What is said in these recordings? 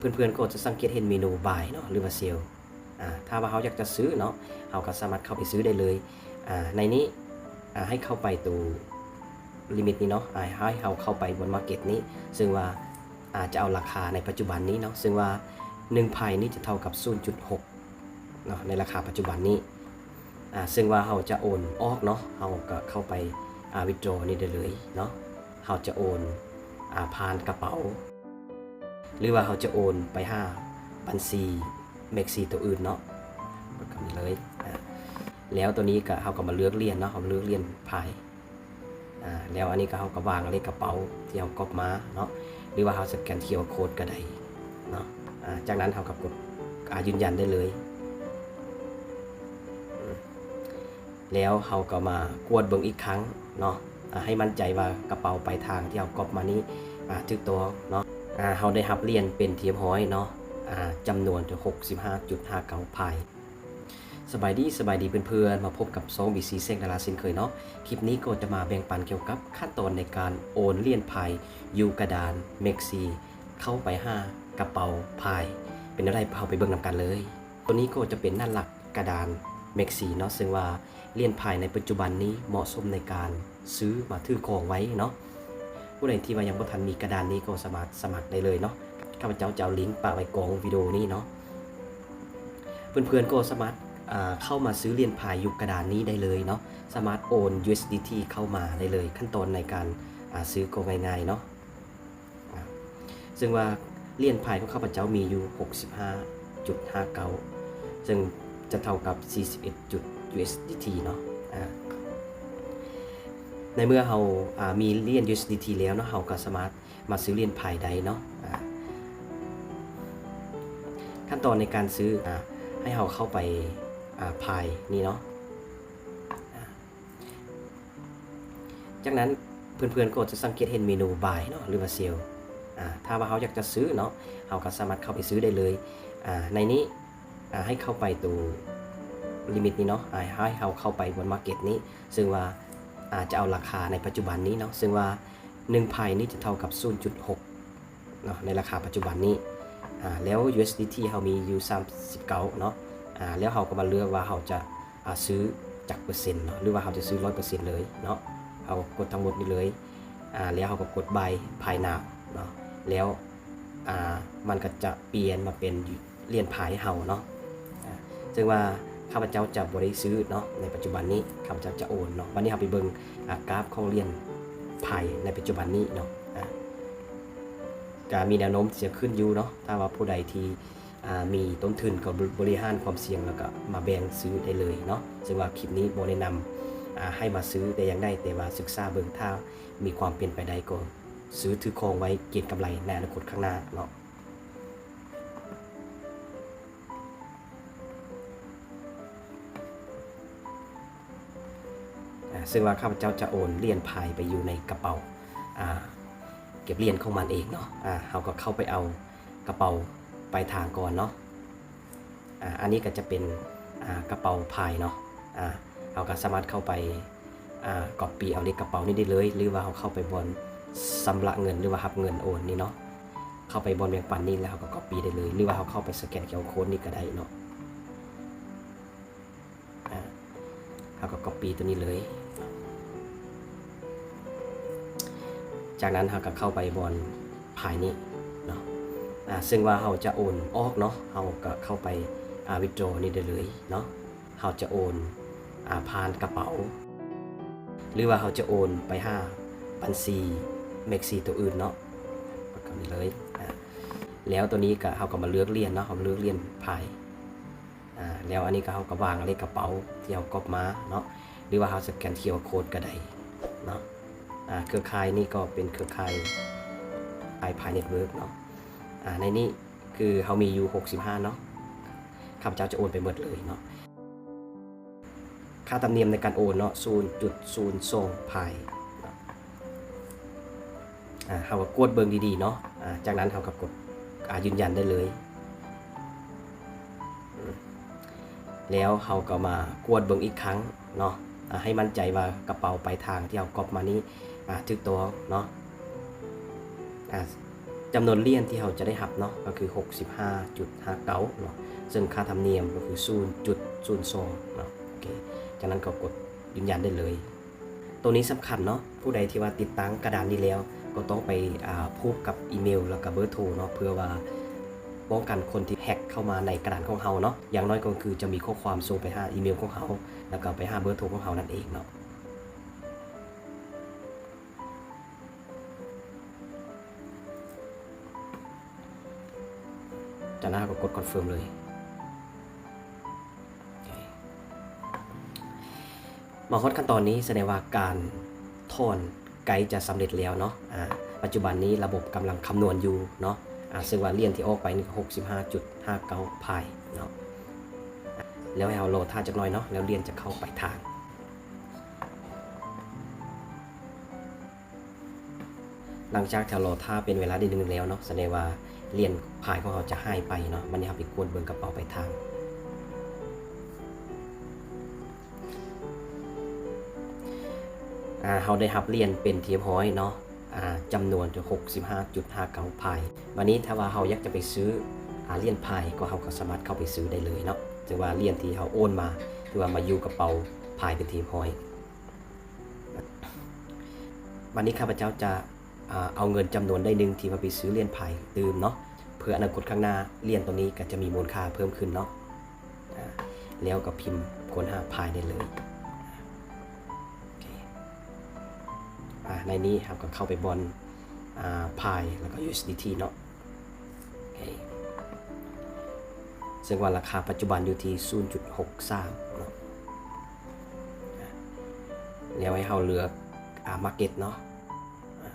ເພື່ອນໆກໍຈະສັງເກດເຫັນເມນູ buy ເນາະ ຫຼືວ່າ sell ອາ ຖ້າວ່າເຮົາຢາກຈະຊື້ເນາະ ເຮົາກໍສາມາດເຂົ້າໄປຊື້ໄດ້ເລີຍ. ອາ ໃນນີ້ ອາ ໃຫ້ເຂົ້າໄປໂຕລິມິດນີ້ເນາະ ອາ ໃຫ້ເຮົາເຂົ້າໄປບົນ market ນີ້ ເຊິ່ງວ່າ ອາ ຈະເອົາລາຄາໃນປັດຈຸບັນນີ້ເນາະ ເຊິ່ງວ່າໜຶ່ງໄພນີ້ຈະເທົ່າກັບສູນຈຸດຫົກເນາະ ໃນລາຄາປັດຈຸບັນນີ້. ອາ ເຊິ່ງວ່າເຮົາຈະໂອນອອກເນາະ ເຮົາກໍເຂົ້າໄປ ອາ withdraw ນີ້ໄດ້ເລີຍເນາະ. ເຮົາຈະໂອນ ອາ ຜ່ານກະເປົາ ຫຼືວ່າເຮົາຈະໂອນໄປຫາບັນຊີ Maxi ໂຕອື່ນເນາະ ກົດຄຳນີ້ເລີຍ. ອາ ແລ້ວໂຕນີ້ກະ ເຮົາກໍມາເລືອກຫຼຽນເນາະ ເຮົາເລືອກຫຼຽນພາຍ ອາ ແລ້ວອັນນີ້ກໍ ເຮົາກໍວາງເລກກະເປົາທີ່ເຮົາກັອບມາເນາະ ຫຼືວ່າເຮົາສະແກນ QR code ກໍໄດ້ເນາະ. ອາ ຈາກນັ້ນເຮົາກໍກົດ ອາ ຢືນຢັນໄດ້ເລີຍ. ອາ ແລ້ວເຮົາກໍມາກວດເບິ່ງອີກຄັ້ງເນາະ ອາ ໃຫ້ໝັ້ນໃຈວ່າກະເປົາປາຍທາງທີ່ເຮົາກັອບມານີ້ ອາ ຖືກຕ້ອງເນາະ. ອາ ເຮົາໄດ້ຮັບຫຼຽນເປັນທີ່ຮຽບຮ້ອຍເນາະ ອາ ຈຳນວນຫົກສິບຫ້າຈຸດຫ້າເກົ້າພາຍ. ສະບາຍດີ ສະບາຍດີເພື່ອນໆ ມາພົບກັບຊ່ອງ BC ແສງດາລາເຊັ່ນເຄີຍເນາະ. ຄລິບນີ້ກໍຈະມາແບ່ງປັນກ່ຽວກັບຂັ້ນຕອນໃນການໂອນຫຼຽນພາຍຢູ່ກະດານ Maxi ເຂົ້າໄປຫາກະເປົາພາຍ ເປັນແນວໃດ ເຮົາໄປເບິ່ງນຳກັນເລີຍ. ໂຕນີ້ກໍຈະເປັນໜ້າຫຼັກກະດານ Maxi ເນາະ ເຊິ່ງວ່າຫຼຽນພາຍໃນປັດຈຸບັນນີ້ເໝາະສົມໃນການຊື້ມາຖືຄອງໄວ້ເນາະ. ຜູ້ໃດທີ່ວ່າຍັງບໍ່ທັນມີກະດານນີ້ກໍສາມາດສະໝັກໄດ້ເລີຍເນາະ. ຂ້າພະເຈົ້າຈະເອົາລິງປະໄວ້ກ້ອງວິດີໂອນີ້ເນາະ. ເພື່ອນໆກໍສາມາດ ອາ ເຂົ້າມາຊື້ຫຼຽນພາຍຢູ່ກະດານນີ້ໄດ້ເລີຍເນາະ ສາມາດໂອນ USDT ເຂົ້າມາໄດ້ເລີຍ. ຂັ້ນຕອນໃນການ ອາ ຊື້ກໍງ່າຍໆເນາະ. ອາ ເຊິ່ງວ່າຫຼຽນພາຍຂອງຂ້າພະເຈົ້າມີຢູ່ຫົກສິບຫ້າຈຸດຫ້າເກົ້າ ເຊິ່ງຈະເທົ່າກັບສີ່ສິບເອັດຈຸດ USDT ເນາະ. ອາ ໃນເມື່ອເຮົາ ອາ ມີຫຼຽນ USDT ແລ້ວເນາະ ເຮົາກໍສາມາດມາຊື້ຫຼຽນພາຍໄດ້ເນາະ. ອາ ຂັ້ນຕອນໃນການຊື້ ອາ ໃຫ້ເຮົາເຂົ້າໄປ ອາ ພາຍນີ້ເນາະ. ອາ ຈາກນັ້ນເພື່ອນໆກໍຈະສັງເກດເຫັນເມນູ buy ເນາະ ຫຼືວ່າ sell. ອາ ຖ້າວ່າເຮົາຢາກຈະຊື້ເນາະ ເຮົາກໍສາມາດເຂົ້າໄປຊື້ໄດ້ເລີຍ. ອາ ໃນນີ້ ອາ ໃຫ້ເຂົ້າໄປໂຕລິມິດນີ້ເນາະ ອາ ໃຫ້ເຮົາເຂົ້າໄປບົນ market ນີ້ ເຊິ່ງວ່າ ອາ ຈະເອົາລາຄາໃນປັດຈຸບັນນີ້ເນາະ ເຊິ່ງວ່າໜຶ່ງໄພນີ້ຈະເທົ່າກັບສູນຈຸດຫົກເນາະ ໃນລາຄາປັດຈຸບັນນີ້. ອາ ແລ້ວ USDT ເຮົາມີຢູ່ສາມສິບເກົ້າເນາະ. ອາ ແລ້ວເຮົາກໍມາເລືອກວ່າເຮົາຈະ ອາ ຊື້ຈັກເປີເຊັນເນາະ ຫຼືວ່າເຮົາຈະຊື້ຮ້ອຍເປີເຊັນເລີຍເນາະ. ເຮົາກໍກົດທັງໝົດນີ້ເລີຍ ອາ ແລ້ວເຮົາກໍກົດ buy ພາຍ now ເນາະ ແລ້ວ ອາ ມັນກໍຈະປ່ຽນມາເປັນຫຼຽນພາຍໃຫ້ເຮົາເນາະ. ອາ ເຊິ່ງວ່າຂ້າພະເຈົ້າຈະບໍ່ໄດ້ຊື້ເນາະ ໃນປັດຈຸບັນນີ້ ຂ້າພະເຈົ້າຈະໂອນເນາະ. ບັດນີ້ເຮົາໄປເບິ່ງ ອາ ກາຟຂອງຫຼຽນພາຍໃນປັດຈຸບັນນີ້ເນາະ. ອາ ກະມີແນວໂນ້ມທີ່ຈະຂຶ້ນຢູ່ເນາະ ຖ້າວ່າຜູ້ໃດທີ່ ອາ ມີຕົ້ນທຶນກໍບໍ ບໍລິຫານຄວາມສ່ຽງ ແລ້ວກໍມາແບ່ງຊື້ໄດ້ເລີຍເນາະ. ເຊິ່ງວ່າຄລິບນີ້ບໍ່ແນະນຳ ອາ ໃຫ້ມາຊື້ແຕ່ຢ່າງໃດ ແຕ່ວ່າສຶກສາເບິ່ງ ຖ້າມີຄວາມເປັນໄປໄດ້ກໍຊື້ຖືຄອງໄວ້ເກັງກຳໄລໃນອະນາຄົດຂ້າງໜ້າເນາະ. ອາ ເຊິ່ງວ່າຂ້າພະເຈົ້າຈະໂອນຫຼຽນພາຍໄປຢູ່ໃນກະເປົາ ອາ ເກັບຫຼຽນຂອງມັນເອງເນາະ. ອາ ເຮົາກໍເຂົ້າໄປເອົາກະເປົາປາຍທາງກ່ອນເນາະ. ອາ ອັນນີ້ກໍຈະເປັນ ອາ ກະເປົາພາຍເນາະ. ອາ ເຮົາກໍສາມາດເຂົ້າໄປ ອາ copy ເອົາເລກກະເປົານີ້ໄດ້ເລີຍ ຫຼືວ່າເຮົາເຂົ້າໄປບ່ອນຊຳລະເງິນ ຫຼືວ່າຮັບເງິນໂອນນີ້ເນາະ. ເຂົ້າໄປບ່ອນແບ່ງປັນນີ້ ແລ້ວເຮົາກໍ copy ໄດ້ເລີຍ ຫຼືວ່າເຮົາເຂົ້າໄປສະແກນ QR code ນີ້ກໍໄດ້ເນາະ. ອາ ເຮົາກໍ copy ຕົວນີ້ເລີຍ. ຈາກນັ້ນເຮົາກໍເຂົ້າໄປບ່ອນພາຍນີ້ເນາະ. ອາ ເຊິ່ງວ່າເຮົາຈະໂອນອອກເນາະ ເຮົາກໍເຂົ້າໄປ ອາ withdraw ນີ້ໄດ້ເລີຍເນາະ. ເຮົາຈະໂອນ ອາ ຜ່ານກະເປົາ ຫຼືວ່າເຮົາຈະໂອນໄປຫາບັນຊີ Maxi ຕົວອື່ນເນາະ ກົດຄຳນີ້ເລີຍ. ອາ ແລ້ວຕົວນີ້ກໍ ເຮົາກໍມາເລືອກຫຼຽນເນາະ ເຮົາເລືອກຫຼຽນພາຍ. ອາ ແລ້ວອັນນີ້ກໍ ເຮົາກໍວາງເລກກະເປົາທີ່ເຮົາກັອບມາເນາະ ຫຼືວ່າເຮົາສະແກນ QR code ກໍໄດ້ເນາະ. ອາ ເຄືອຂ່າຍນີ້ກໍເປັນເຄືອຂ່າຍ Pi Network ເນາະ. ອາ ໃນນີ້ຄືເຮົາມີຢູ່ຫົກສິບຫ້າເນາະ ຂ້າພະເຈົ້າຈະໂອນໄປໝົດເລີຍເນາະ. ຄ່າທຳນຽມໃນການໂອນເນາະ ສູນຈຸດສູນສອງພາຍເນາະ. ອາ ເຮົາກໍກວດເບິ່ງດີໆເນາະ. ອາ ຈາກນັ້ນເຮົາກໍກົດ ອາ ຢືນຢັນໄດ້ເລີຍ. ອາ ແລ້ວເຮົາກໍມາກວດເບິ່ງອີກຄັ້ງເນາະ ອາ ໃຫ້ໝັ້ນໃຈວ່າກະເປົາປາຍທາງທີ່ເຮົາກັອບມານີ້ ອາ ຖືກຕ້ອງເນາະ. ອາ ຈຳນວນຫຼຽນທີ່ເຮົາຈະໄດ້ຮັບເນາະ ກໍຄືຫົກສິບຫ້າຈຸດຫ້າເກົ້າເນາະ ເຊິ່ງຄ່າທຳນຽມກໍຄືສູນຈຸດສູນສອງເນາະ. ໂອເຄ ຈາກນັ້ນກໍກົດຢືນຢັນໄດ້ເລີຍ. ໂຕນີ້ສຳຄັນເນາະ, ຜູ້ໃດທີ່ວ່າຕິດຕັ້ງກະດານນີ້ແລ້ວ ກໍຕ້ອງໄປ ອາ ຜູກກັບອີເມວ ແລ້ວກໍເບີໂທເນາະ ເພື່ອວ່າປ້ອງກັນຄົນທີ່ແຮັກເຂົ້າມາໃນກະດານຂອງເຮົາເນາະ. ຢ່າງໜ້ອຍກໍຄືຈະມີຂໍ້ຄວາມສົ່ງໄປຫາອີເມວຂອງເຮົາ ແລ້ວກໍໄປຫາເບີໂທຂອງເຮົານັ້ນເອງເນາະ. ຈາກນັ້ນເຮົາກໍກົດຄອນເຟີມເລີຍ. ໂອເຄ ມາຮອດຂັ້ນຕອນນີ້ ສະແດງວ່າການຖອນໃກ້ຈະສຳເລັດແລ້ວເນາະ. ອາ ປັດຈຸບັນນີ້ລະບົບກຳລັງຄຳນວນຢູ່ເນາະ. ອາ ເຊິ່ງວ່າຫຼຽນທີ່ອອກໄປນີ້ກໍຫົກສິບຫ້າຈຸດຫ້າເກົ້າພາຍເນາະ. ແລ້ວໃຫ້ເຮົາລໍຖ້າຈັກໜ້ອຍເນາະ ແລ້ວຫຼຽນຈະເຂົ້າປາຍທາງ. ຫຼັງຈາກທີ່ເຮົາລໍຖ້າເປັນເວລາໄດ້ໜຶ່ງແລ້ວເນາະ ສະແດງວ່າຫຼຽນພາຍຂອງເຮົາຈະຫາຍໄປເນາະ. ບັດນີ້ເຮົາໄປກວດເບິ່ງກະເປົາປາຍທາງ. ອາ ເຮົາໄດ້ຮັບຫຼຽນເປັນທີ່ຮຽບຮ້ອຍເນາະ ອາ ຈຳນວນຫົກສິບຫ້າຈຸດຫ້າເກົ້າພາຍ. ບັດນີ້ຖ້າວ່າເຮົາຢາກຈະໄປຊື້ ອາ ຫຼຽນພາຍ ກໍເຮົາກໍສາມາດເຂົ້າໄປຊື້ໄດ້ເລີຍເນາະ. ຖືວ່າຫຼຽນທີ່ເຮົາໂອນມາ ຖືວ່າມາຢູ່ກະເປົາພາຍເປັນທີ່ຮຽບຮ້ອຍ. ບັດນີ້ຂ້າພະເຈົ້າຈະ ອາ ເອົາເງິນຈຳນວນໜ້ອຍໜຶ່ງທີ່ວ່າໄປຊື້ຫຼຽນພາຍຕື່ມເນາະ ເພື່ອອະນາຄົດຂ້າງໜ້າ ຫຼຽນໂຕນີ້ກໍຈະມີມູນຄ່າເພີ່ມຂຶ້ນເນາະ. ອາ ແລ້ວກໍພິມຄົ້ນຫາພາຍໄດ້ເລີຍ. ໂອເຄ ອາ ໃນນີ້ເຮົາກໍເຂົ້າໄປບ່ອນ ອາ ພາຍ ແລ້ວກໍ ຢູເອັສດີທີ ເນາະ. ໂອເຄ ເຊິ່ງວ່າລາຄາປັດຈຸບັນຢູ່ທີ່ສູນຈຸດຫົກສາມເນາະ. ອາ ແລ້ວໃຫ້ເຮົາເລືອກ ອາ ມາເກັດເນາະ. ອາ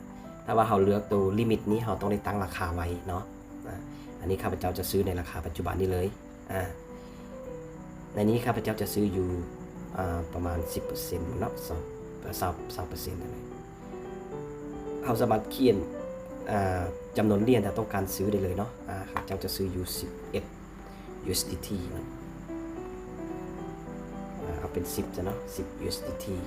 ຖ້າວ່າເຮົາເລືອກໂຕລິມິດນີ້ ເຮົາຕ້ອງໄດ້ຕັ້ງລາຄາໄວ້ເນາະ. ອາ ອັນນີ້ຂ້າພະເຈົ້າຈະຊື້ໃນລາຄາປັດຈຸບັນນີ້ເລີຍ. ອາ ໃນນີ້ຂ້າພະເຈົ້າຈະຊື້ຢູ່ ອາ ປະມານສິບເປີເຊັນເນາະ ຊາວ ຊາວ ຊາວເປີເຊັນນັ້ນແຫຼະ. ເຮົາສາມາດຂຽນ ອາ ຈຳນວນຫຼຽນທີ່ເຮົາຕ້ອງການຊື້ໄດ້ເລີຍເນາະ. ອາ ຂ້າພະເຈົ້າຈະຊື້ຢູ່ສິບເອັດ ຢູເອັສດີທີ ເນາະ. ອາ ເອົາເປັນສິບຊະເນາະ ສິບ ຢູເອັສດີທີ.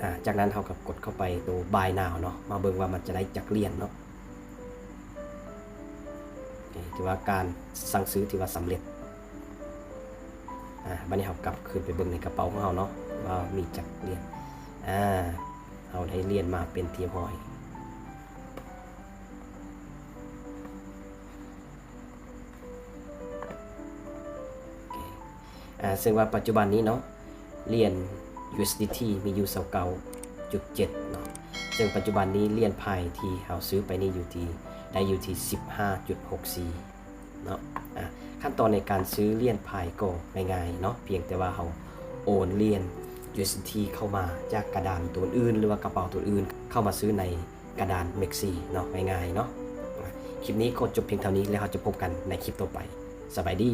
ອາ ຈາກນັ້ນເຮົາກໍກົດເຂົ້າໄປໂຕ ບາຍນາວ ເນາະ ມາເບິ່ງວ່າມັນຈະໄດ້ຈັກຫຼຽນເນາະ. ໂອເຄ ຖືວ່າການສັ່ງຊື້ຖືວ່າສຳເລັດ. ອາ ບັດນີ້ເຮົາກັບຄືນໄປເບິ່ງໃນກະເປົາຂອງເຮົາເນາະ ວ່າມີຈັກຫຼຽນ. ອາ ເຮົາໄດ້ຫຼຽນມາເປັນທີ່ຮຽບຮ້ອຍ. ໂອເຄ ອາ ເຊິ່ງວ່າປັດຈຸບັນນີ້ເນາະ ຫຼຽນ ຢູເອັສດີທີ ມີຢູ່ຊາວເກົ້າຈຸດເຈັດເນາະ. ເຊິ່ງປັດຈຸບັນນີ້ຫຼຽນພາຍທີ່ເຮົາຊື້ໄປນີ້ຢູ່ທີ່ ໄດ້ຢູ່ທີ່ສິບຫ້າຈຸດຫົກສີ່ເນາະ. ອາ ຂັ້ນຕອນໃນການຊື້ຫຼຽນພາຍກໍງ່າຍໆເນາະ ພຽງແຕ່ວ່າເຮົາໂອນຫຼຽນ ຢູເອັສດີທີ ເຂົ້າມາຈາກກະດານໂຕອື່ນ ຫຼືວ່າກະເປົາໂຕອື່ນ ເຂົ້າມາຊື້ໃນ ກະດານ ເມັກຊີ ເນາະ ງ່າຍໆເນາະ. ຄລິບນີ້ຂໍຈົບພຽງເທົ່ານີ້ ແລ້ວເຮົາຈະພົບກັນໃນຄລິບຕໍ່ໄປ. ສະບາຍດີ.